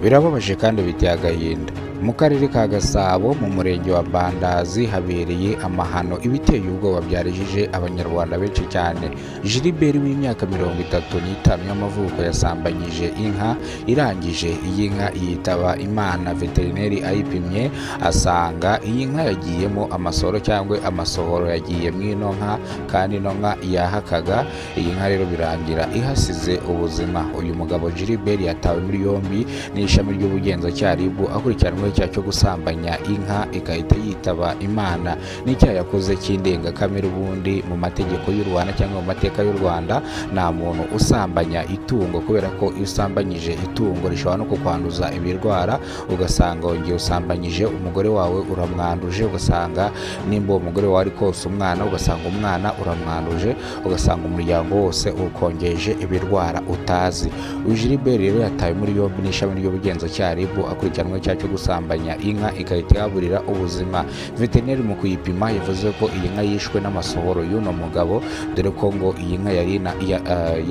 Birababaje kandi biteye agahinda. Mu karere ka Gasabo mu murenge wa Mbandazi habereye amahano ibiteye ubwoba byarijije abanyarwanda benshi cyane. Gilbert w'imyaka 35 y'amavuko yasambanyije inka, irangije iyi nka yitaba Imana. Veterineri ayipimye asanga iyi nka yagiyemo amasoro cyangwa amasohoro yagiye mu ino nka, kandi ino nka yahakaga. Iyi nka rero birangira ihasize ubuzima. Uyu mugabo Gilbert yatawe muri yombi n'ishami ry'ubugenzacyaha RIB akurikiranweho icyaha cyo gusambanya inka igahita yitaba Imana, n'icyaha yakoze cy'indengakamere. Ubundi mu mategeko y'u Rwanda cyangwa mu mateka y'u Rwanda nta muntu usambanya itungo, kubera ko iyo usambanyije itungo rishobora no kukwanduza ibirwara, ugasanga wongeye usambanyije umugore wawe uramwanduje, ugasanga nimba uwo mugore wawe ari konsa umwana ugasanga umwana uramwanduje, ugasanga umuryango wose ukongeje ibirwara utazi. Uyu Gilbert rero yatawe muri yombi n'ishami ry'ubugenzacyaha RIB akurikiranweho icyaha cyo gusambanya inka igahita ihaburira ubuzima. Veterineri mu kuyipima yavuze ko iyi nka yishwe n'amasohoro y'uno mugabo, dore ko ngo iyi nka yari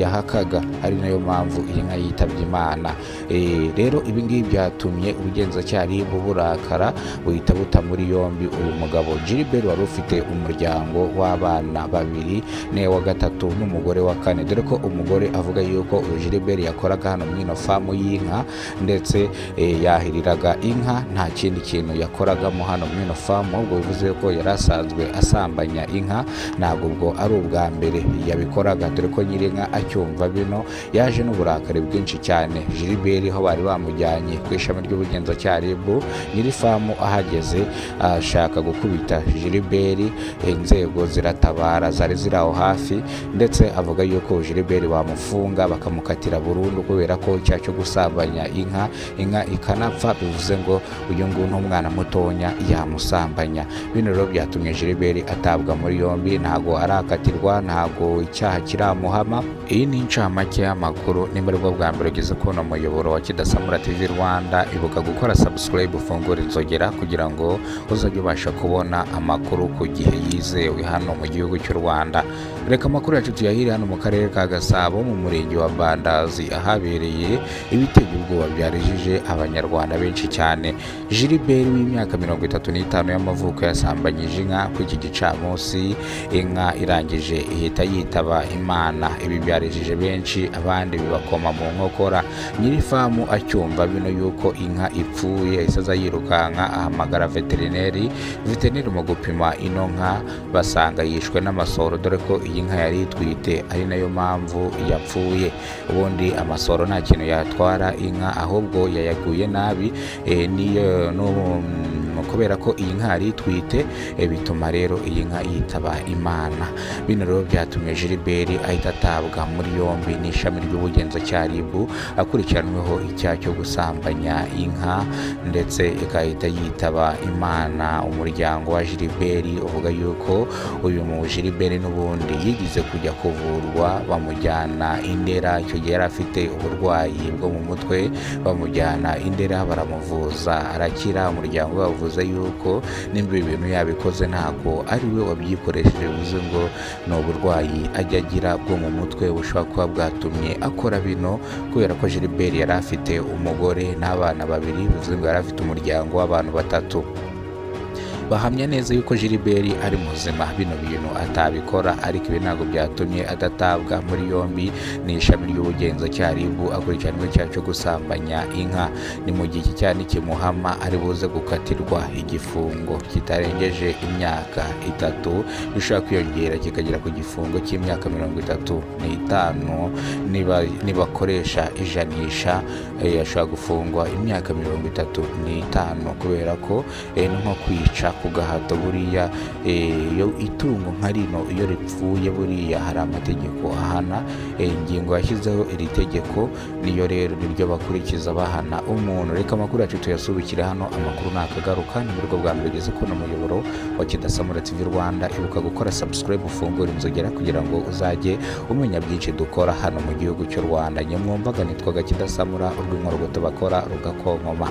yahakaga, ari nayo mpamvu iyi nka yitabye Imana. Rero ibi ngibi byatumye ubugenzacyaha RIB burakara, buhita buta muri yombi uyu mugabo Gilbert wari ufite umuryango w'abana babiri, niwe wa gatatu n'umugore wa kane, dore ko umugore avuga yuko uyu Gilbert yakoraga hano muri ino famu y'inka, ndetse yahiriraga inka, nta kindi kintu yakoragamo hano muri ino famu. Ubwo bivuze ko yari asanzwe asambanya inka, ntabwo ubwo ari ubwa mbere yabikoraga, dore ko nyir'inka acyumva bino yaje n'uburakari bwinshi cyane. Gilbert aho bari bamujyanye ku ishami ry'ubugenzacyaha RIB, nyiri famu ahageze ashaka gukubita Gilbert, inzego ziratabara zari ziri aho hafi, ndetse avuga yuko Gilbert bamufunga bakamukatira burundu kubera ko icyaha cyo gusambanya inka, inka ikanapfa, bivuze ngo uyu nguyu ni umwana mutonya yamusambanya. Bino rero byatumye Gilbert atabwa muri yombi, ntago arakatirwa, ntago icyaha kiramuhama. Iyi ni incamake y'amakuru. Nimba aribwo bwa mbere ugeze kubona umuyoboro wa Kidasamura TV Rwanda, ibuka gukora subscribe, ufungure inzogera kugira ngo uzajye ubasha kubona amakuru ku gihe yizewe hano mu gihugu cy'u Rwanda. Reka amakuru yacu tuyahire hano mu karere ka Gasabo mu murenge wa Mbandazi ahabereye ibiteye ubwoba byarijije abanyarwanda benshi cyane. Gilbert w'imyaka 35 y'amavuko yasambanyije inka ku iki gicamunsi, inka irangije ihita yitaba Imana. Ibi byarijije benshi, abandi bibakoma mu nkokora. Nyiri famu acyumva bino yuko inka ipfuye yahise aza yirukanka ahamagara veterineri. Veterineri mu gupima ino nka basanga yishwe n'amasoro, dore ko iyi nka yari itwite, ari nayo mpamvu yapfuye. Ubundi amasoro nta kintu yatwara inka, ahubwo yayaguye nabi, niyo kubera ko iyi nka yari itwite, bituma rero iyi nka yitaba Imana. Bino rero byatumye Gilbert ahita atabwa muri yombi n'ishami ry'ubugenzacyaha RIB akurikiranweho icyaha cyo gusambanya inka ndetse igahita yitaba Imana. Umuryango wa Gilbert uvuga yuko uyu mu Gilbert n'ubundi yigize kujya kuvurwa, bamujyana i Ndera. Icyo gihe yari afite uburwayi bwo mu mutwe, bamujyana i Ndera baramuvuza arakira. Umuryango we wavuze yuko nimba ibi bintu yabikoze ntabwo ari we wabyikoresheje, bivuze ngo ni uburwayi ajya agira bwo mu mutwe bushobora kuba bwatumye akora bino, kubera ko Gilbert yari afite umugore n'abana babiri, bivuze ngo yari afite umuryango w'abantu batatu. Bahamya neza yuko Gilbert ari muzima, bino bintu atabikora, ariko ibi ntabwo byatumye adatabwa muri yombi n'ishami ry'ubugenzacyaha RIB akurikiranweho icyaha cyo gusambanya inka. Ni mu gihe iki cyaha nikimuhama ari buze gukatirwa igifungo kitarengeje imyaka 3, bishobora kwiyongera kikagera ku gifungo cy'imyaka 35. Nibakoresha ijanisha, ashobora gufungwa imyaka 35, kubera ko ni nko kwica ku gahato. Buriya iyo itungo nka rino iyo ripfuye buriya hari amategeko ahana. Ingingo yashyizeho iri tegeko niyo rero niryo bakurikiza bahana umuntu. Reka amakuru yacu tuyasubikire hano, amakuru nakagaruka. Ni buryo bwa mbere ugeze kubona umuyoboro wa Kidasamura TV Rwanda, ibuka gukora subscribe, ufungure inzogera kugira ngo uzajye umenya byinshi dukora hano mu gihugu cy'u Rwanda. Nyamwumvaga nitwaga Kidasamura, urw'inkorogoto bakora rugakonkoma.